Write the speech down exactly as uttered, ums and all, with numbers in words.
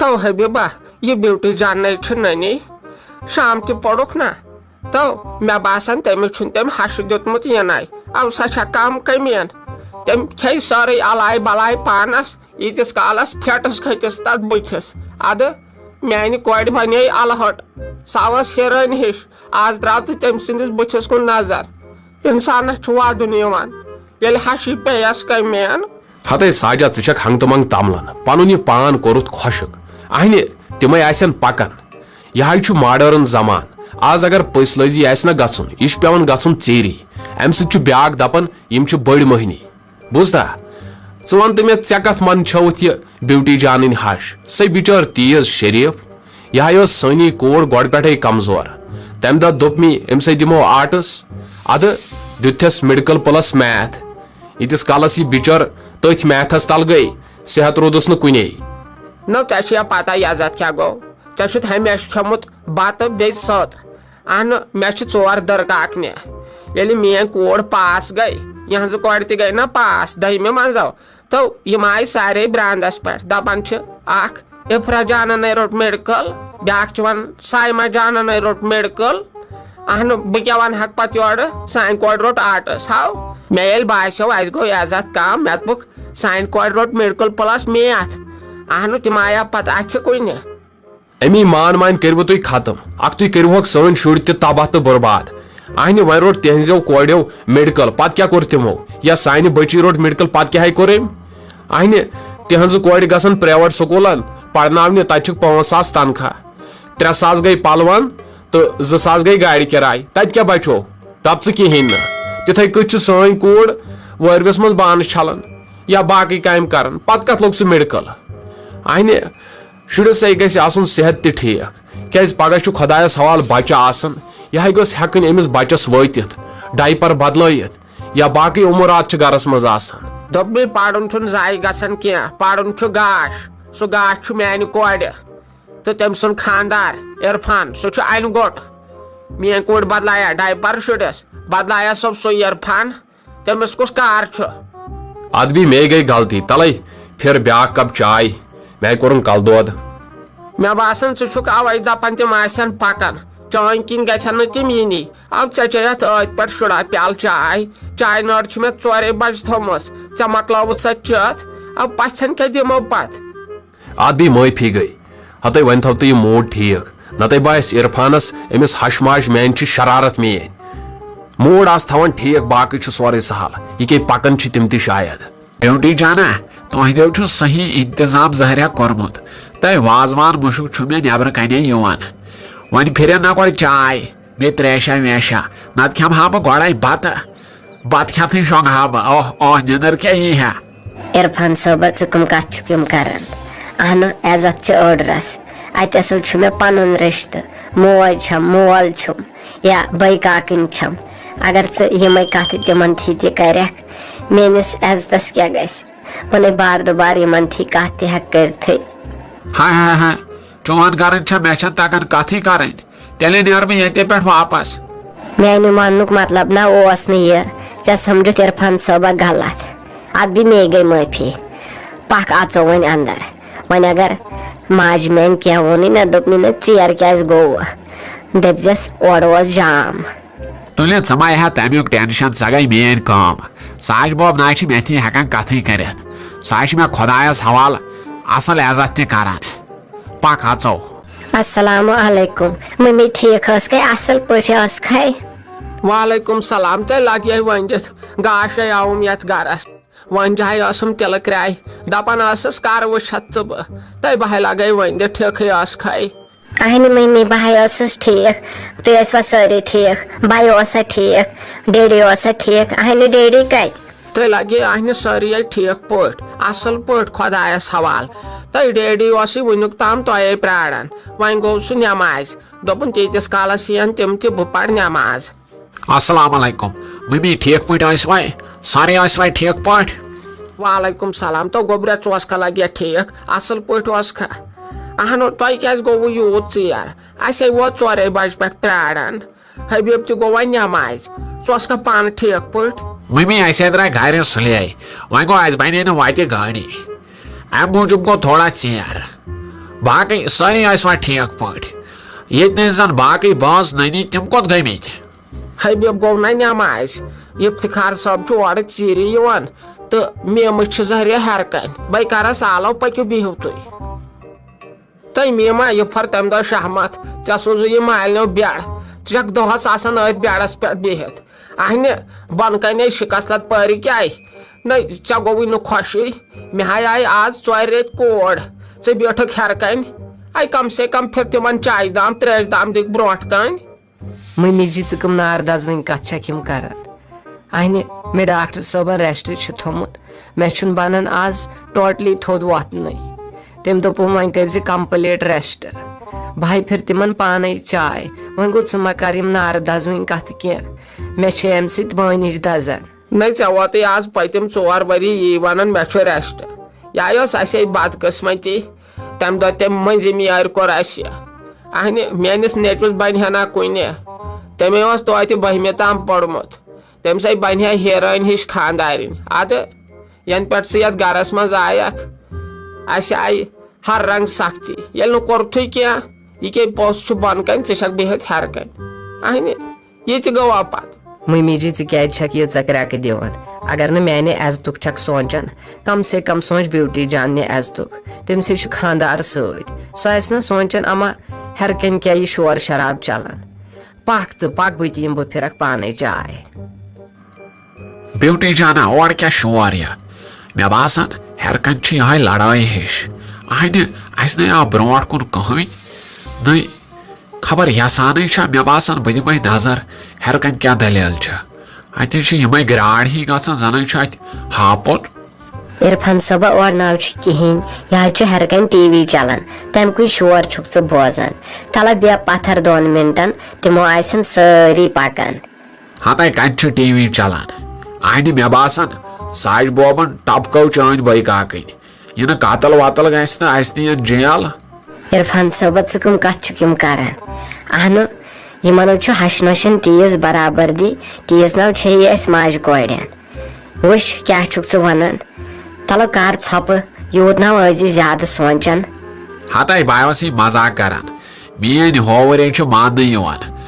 تو حبیبہ، یہِ بیوٹی جانٕے چھِ نٔنی۔ شام تہِ پوٚرُکھ نا؟ تو مےٚ باسان، تٔمِس چھُنہٕ تٔمۍ ہَشہِ دیُتمُت یِنَے۔ اَو سا چھےٚ کَم کٔمیٖن۔ تٔمۍ کھیٚیہِ سٲرٕے اَلایہِ بَلایہِ پانَس، ییٖتِس کالَس پھیٹٕس کھٔتِس تَتھ بٕتھِس۔ اَدٕ میٛانہِ کورِ بَنے اَلہٕ ہَٹ۔ سۄ ٲس ہیٖرٲنۍ ہِش۔ آز درٛاو تہٕ تٔمۍ سٕنٛدِس بٕتھِس کُن نظر۔ اِنسانَس چھُ وَدُن یِوان، ییٚلہِ ہَشی پیٚیَس کٔمیٖن۔ ہتے ساجا، ژٕ چھکھ ہنگ تہٕ منگ تملان، پنُن یہِ پان کوٚرُتھ خۄشک۔ اہنہِ، تِمے آسن پکان۔ یہِ ہاے چھُ ماڈرن زمان۔ آز اگر پٔژھۍ لٲزی آسہِ نہ گژھُن، یہِ چھُ پٮ۪وان گژھُن ژیٖری۔ امہِ سۭتۍ چھُ بیاکھ دپان، یِم چھِ بٔڑۍ مٔہنی۔ بوٗزتھا؟ ژٕ وَن تہٕ مےٚ، ژےٚ کَتھ من چھوُتھ یہِ بیوٹی جانٕنۍ ہَش؟ سۄے بِچٲر تیز شریٖف۔ یہِ ہاے ٲس سٲنی کوٗر گۄڈٕ پٮ۪ٹھَے کمزور۔ تَمہِ دۄہ دوٚپ مےٚ، أمِس سۭتۍ دِمو آرٹس۔ اَدٕ دیُتتھَس میڈیکل پلس میتھ۔ ییٖتِس کالس یہِ بِچٲر تٔتھۍ میتھس تل گٔے، صحت روٗدُس نہٕ کُنے۔ نو، ژےٚ چھےٚ پتہ یزتھ کیٛاہ گوٚو؟ ژےٚ چھُتھ ہمیشہٕ کھیوٚمُت بتہٕ بیٚیہِ سٔت۔ اہنُ، مےٚ چھِ ژور دٔرکاکنہِ۔ ییٚلہِ میٲنۍ کوٗر پاس گٔے، یِہنٛزٕ کورِ تہِ گٔے نہ پاس دٔہمہِ منٛزو، تو یِم آیہِ سارے براندس پٮ۪ٹھ، دپان چھِ، اکھ افرا جانن ہے روٚٹ میڈیکل، بیاکھ چھِ ونان سایمہ جانن ہے روٚٹ میڈیکل۔ اہنُ، بہٕ کیٛاہ ونہٕ ہکھ پتہٕ یورٕ، سانہِ کورِ روٚٹ آرٹس۔ ہاو، مےٚ ییٚلہِ باسیو اسہِ گوٚو عزت کم، مےٚ دوٚپُکھ، سانہِ کورِ روٚٹ میڈیکل پلس میتھ۔ اہنُ، تِم آیہ پتہٕ اتھِ کُنہِ۔ امی مان مان کٔرِوٕ تُہۍ ختم۔ اکھتُے کٔرِوہوکھ سٲنۍ شُرۍ تہِ تباہ تہٕ برباد۔ اہنہِ، وۄنۍ روٚٹ تِہنٛزیو کورٮ۪و میڈیکل، پتہٕ کیٛاہ کوٚر تِمو؟ یا سانہِ بچی روٚٹ میڈیکل، پتہٕ کیٛاہ ہے کوٚر أمۍ؟ اہنہِ، تِہنٛزٕ کورِ گژھن پرٛیویٹ سکوٗلن پرناونہِ، تتہِ چھِکھ پانٛژھ ساس تنخواہ، ترٛےٚ ساس گٔے پلون تہٕ زٕ ساس گٔے گاڑِ کِراے، تتہِ کیٛاہ بچو؟ دپ ژٕ کِہیٖنۍ نہٕ۔ تِتھے کٔنۍ چھِ سٲنۍ کوٗر وٲروِس منٛز بانہٕ چھلان یا باقٕے کامہِ کران، پتہٕ کتھ لوٚگ سُہ میڈیکل؟ اہنہِ، شُرِس ہے گژھِ آسُن صحت تہِ ٹھیٖک، کیٛازِ پگاہ چھُ خۄدایس حوالہٕ بچہٕ آسان، یہِ ہے گوٚژھ ہٮ۪کٕنۍ أمِس بچس وٲتِتھ، ڈایپر بدلٲیِتھ یا باقٕے امورات چھِ گرس منٛز آسان۔ دوٚپمَے، پرُن چھُنہٕ ضایع گژھان کینٛہہ، پرُن چھُ گاش۔ سُہ گاش چھُ میانہِ کورِ تہٕ تٔمۍ سُنٛد خانٛدار عرفان، سُہ چھُ انہِ گوٚٹ۔ میٲنۍ کورِ بدلایا ڈایپر شُرِس، بدلایا سۄ سُے عرفان۔ تٔمِس کُس کار چھُ؟ ادٕ بیٚیہِ مے گٔے غلطی، تلے پھر بیاکھ کپ چاے، مے کوٚرُن کلہٕ دود۔ مےٚ باسان، ژٕ چھُکھ اوے دپان تِم آسن پکان، چٲنۍ کِنۍ گژھن نہٕ تِم یِنی۔ او، ژےٚ چیٚیتھ ٲدۍ پٮ۪ٹھ شُراہ پیالہٕ چاے، چاے نٲر چھِ مےٚ ژورے بجہِ تھٲومٕژ، ژےٚ مۄکلٲوٕتھ سۄ چٮ۪تھ، او، پژھٮ۪ن کیٛاہ دِمو پتہٕ؟ اتھ بیٚیہِ معٲفی گٔے۔ ہتٕے وۄنۍ تھاو تہٕ یہِ موڈ ٹھیٖک، نتہٕ باسہِ عرفانس أمِس ہش ماش میانہِ چھِ شرارت میٲنۍ۔ موڈ آس تھاوان ٹھیٖک، باقٕے چھُ سورُے سہل۔ یہِ کیٛاہ پکان چھِ تِم تہِ شاید۔ بیوٹی جانا، تُہنٛدیو چھُ صحیح انتظام ظٲہرہ کوٚرمُت۔ تۄہہِ وازوان مُشُک چھُ مےٚ نٮ۪برٕ کنے یِوان۔ وۄنۍ پھِرِن نا گۄڈٕ چاے، بیٚیہِ تریشا ویشا، نتہٕ کھٮ۪مہٕ ہا بہٕ گۄڈے بتہٕ۔ بتہٕ کھٮ۪تھٕے شۄنٛگہٕ ہا بہٕ۔ اوہ، اوہ، نیٚنٛدٕر کیٛاہ یی ہا؟ عرفان صٲبہ، ژٕ کٕم کتھ چھُکھ یِم کران؟ اہنُ، عزت چھِ أڑ رژھ۔ اتہِ ہسا چھُ مےٚ پنُن رشتہٕ۔ موج چھم، مول چھُم، یا بٲے کاکٕنۍ چھم۔ اگر ژٕ یِمے کتھٕ تِمن تھی تہِ کرکھ، میٲنِس عزتس کیٛاہ گژھِ؟ وۄنۍ بار دُبار یِمن تھی کتھ تہِ ہٮ۪کہٕ کٔرتھٕے۔ ہاے ہاے ہاے، چون کرٕنۍ چھا، مےٚ چھنہٕ تگان کتھٕے کرٕنۍ۔ تیٚلہِ نیرٕ بہٕ ییٚتہِ پٮ۪ٹھ واپس۔ میانہِ وننُک مطلب نہ اوس نہٕ یہِ، ژےٚ سمجُتھ عرفان صٲبہ غلط۔ اتھ بیٚیہِ مے گٔے معٲفی۔ پکھ اژو وۄنۍ اندر۔ وۄنۍ اگر ماجہِ میانہِ کینٛہہ ووٚنُے نہ، دوٚپنُے نہ، ژیر کیازِ گوٚو؟ دٔپزٮ۪س، اورٕ اوس جام۔ تُلِتھ ژٕ ما ہےٚ تمیُک ٹینشن، ژےٚ گٔے میٲنۍ کٲم۔ ساش بوب نہ چھِ مےٚ تھی ہٮ۪کان کتھٕے کٔرِتھ۔ سُہ ہا چھِ مےٚ خۄدایس حوالہٕ اصل عزت تہِ کران۔ پکھ اژو۔ السلام علیکم۔ ممی ٹھیک ٲسکھے؟ اصل پٲٹھۍ ٲسکھے؟ وعلیکم سلام۔ تۄہہِ لگہِ ونہِ دِتھ گاش ہے آوُم یتھ گرس۔ وۄنۍ جایہِ ٲسٕم تِلہٕ کرٛاے۔ دپان ٲسٕس، کر وٕچھتھ ژٕ بہٕ؟ تۄہہِ بہٕ ہے لگے ونہِ دِتھ ٹھیکھٕے ٲسکھے۔ اہنہِ ممی، بہٕ ہے ٲسٕس ٹھیک۔ تُہۍ ٲسوا سٲری ٹھیک؟ بھاے اوسا ٹھیک؟ ڈیڈی اوسا ٹھیک؟ اہنہِ ڈیڈی کتہِ؟ تُہۍ لگے اہنہِ سٲری ہے ٹھیک پٲٹھۍ، اصل پٲٹھۍ، خۄدایس حوالہٕ۔ تۄہہِ ڈیڈی اوسٕے وٕنیُک تام تۄہے پراران۔ وۄنۍ گوٚو سُہ نٮ۪مازِ۔ دوٚپُن، تیٖتِس کالس یِین تِم تہِ، بہٕ پرٕ نٮ۪ماز۔ السلام علیکم۔ ممی، ٹھیک پٲٹھۍ ٲسوا؟ سارے ٲسوا ٹھیک پٲٹھۍ؟ وعلیکم سلام۔ تو گوٚبرا، ژٕ اوسکھا لگیا ٹھیک؟ اصل پٲٹھۍ اوسکھا؟ اہنو، تۄہہِ کیازِ گوٚوٕ یوٗت ژیر؟ اسے ووت ژورے بجہِ پٮ۪ٹھ پراران۔ حبیب تہِ گوٚو وۄنۍ نٮ۪مازِ۔ ژٕ اوسکھا پانہٕ ٹھیک پٲٹھۍ؟ ممی، اسے درٛاے گرِ سُلے۔ وۄنۍ گوٚو، اسہِ بنے نہٕ وتہِ گٲڑی۔ امہِ موٗجوٗب گوٚو تھوڑا ژیر۔ باقٕے سٲری ٲسۍ وۄنۍ ٹھیٖک پٲٹھۍ۔ ییٚتہِ نَے زَن باقٕے بٲژ نٔنی، تِم کوٚت گٔمٕتۍ؟ حبیب گوٚو نہ نٮ۪مازِ۔ افتخار صٲب چھُ اورٕ ژیٖری یِوان تہٕ میمہٕ چھِ زہرِ ہٮ۪رٕ کَنۍ۔ بَے کَرَس آلو، پٔکِو بِہِو تُہۍ۔ تہٕ میما، یہِ پھر تَمہِ دۄہ شہمت، ژےٚ سوٗزُے یہِ مالِنیو بیڈ۔ ژٕ چھَکھ دۄہَس آسان أتھۍ بیڈَس پٮ۪ٹھ بِہِتھ۔ اہنہِ، بۄنہٕ کَنے شِکَس لَت پٲرِکۍ آے۔ نہ، ژےٚ گوٚوُے نہٕ خۄشٕے۔ مےٚ ہاے آے آز ژورِ ریٚتۍ کوڑ۔ ژٕ بیوٗٹھُکھ ہیٚرٕ کَنۍ۔ اَے، کم سے کم پھِر تِمَن چایہِ دام، ترٛیشہِ دام دِکھ برونٛٹھ کَنۍ۔ مٔمی جی، ژٕ کٕم نار دزوٕنۍ کتھ چھکھ یِم کران؟ اہنہِ، مےٚ ڈاکٹر صٲبن ریسٹ چھُ تھوٚمُت، مےٚ چھُنہٕ بنان آز ٹوٹلی تھوٚد وۄتھنُے۔ تٔمۍ دوٚپُن، وۄنۍ کٔرۍ زِ کمپلیٹ ریسٹ۔ بہٕ ہاے پھِر تِمن پانے چاے۔ وۄنۍ گوٚو، ژٕ مہ کر یِم نار دزوٕنۍ کتھٕ کینٛہہ، مےٚ چھِ امہِ سۭتۍ وٲنِج دزان۔ نَے، ژےٚ ووتُے آز پٔتِم ژور ؤری یی وَنان مےٚ چھُ ریسٹ۔ یہِ آیہِ ٲس اَسے بدقٕسمتی، تَمہِ دۄہ تٔمۍ مٔنٛزِم یارِ کوٚر اَسہِ۔ اَہنہِ، میٛٲنِس نیٚچوِس بَنہِ ہا نا کُنہِ۔ تٔمۍ اوس توتہِ بٔہمہِ تام پوٚرمُت۔ تٔمِس ہے بَنہِ ہا ہیٖرٲنۍ ہِش خانٛدارِنۍ۔ اَدٕ، یَنہٕ پٮ۪ٹھ ژٕ یَتھ گَرَس منٛز آیَکھ، اَسہِ آیہِ ہر رنگ سختی۔ ییٚلہِ نہٕ کوٚرتھٕے کینٛہہ، یہِ کیٛاہ پوٚژھ چھُ بۄنہٕ کَنہِ، ژٕ چھَکھ بِہِتھ ہیٚرٕ کَنہِ۔ اَہنہِ، یہِ تہِ گوٚوا پَتہٕ۔ مٔمی جی، ژٕ کیٛازِ چھَکھ ییٖژاہ کرٛٮ۪کہٕ دِوان؟ اگر نہٕ میٛانہِ عزتُک چھَکھ سونٛچان، کم سے کم سونٛچ بیوٹی جاننہِ عزتُک۔ تٔمۍ سٕے چھُ خانٛدار سۭتۍ۔ سُہ آسہِ نہ سونٛچان، اما ہیٚرٕ کَنہِ کیٛاہ یہِ شور شراب چلان۔ پَکھ ژٕ، پَکھ، بہٕ تہِ یِمہٕ، بہٕ پھِرَکھ پانَے چاے۔ بیوٹی جانا، اورٕ کیٛاہ شور یہِ؟ مےٚ باسان، ہیٚرٕ کَنہِ چھِ یِہوٚے لڑٲے ہِش۔ اَہنہِ، اَسہِ نَے آو برونٛٹھ کُن کٕہٕنۍ۔ نٔے خبر یَسانٕے چھا؟ مےٚ باسان، بہٕ دِمَے نظر، ہیٚرٕ کَنہِ کیٛاہ دٔلیٖل چھِ۔ اَتہِ چھِ یِمَے گرٛاڑ ہی گژھان، زَنَے چھُ اَتہِ ہاپُت۔ عرفان صٲبہ، اورٕ ناو چھُ کِہیٖنۍ، یہِ حظ چھُ ہیٚرٕ کَنہِ ٹی وی چلان، تَمہِ کُے شور چھُکھ ژٕ بوزان۔ تَلہ بیٚہہ پَتھر دۄن مِنٹَن، تِمو آسَن سٲری پَکان۔ ہتَے کَتہِ چھُ ٹی وی چلان؟ اَہنہِ، مےٚ باسان، ساج بوبَن ٹپکٲو چٲنۍ بٲے کاکٕنۍ۔ یہِ نہٕ قتل وتل گژھِ تہٕ اَسہِ نِیَن جیل۔ عرفان صٲبہ، ژٕ کٕم کتھٕ چھُکھ یِم کران؟ اہنُو، یِمن حظ چھُ ہشہِ نۄشن تیٖژ برابردی، تیٖژ ناو چھے یہِ اَسہِ ماجہِ کورٮ۪ن۔ وٕچھ، کیٛاہ چھُکھ ژٕ ونان؟ تلو کر ژھۄپہٕ، یوٗت ناو ٲسۍ زِ زیادٕ سونٛچان۔ ہتَے، بہٕ آیوسٕے مزاق کران۔ میٲنۍ ہووٕرے چھِ ماننہٕ یِوان۔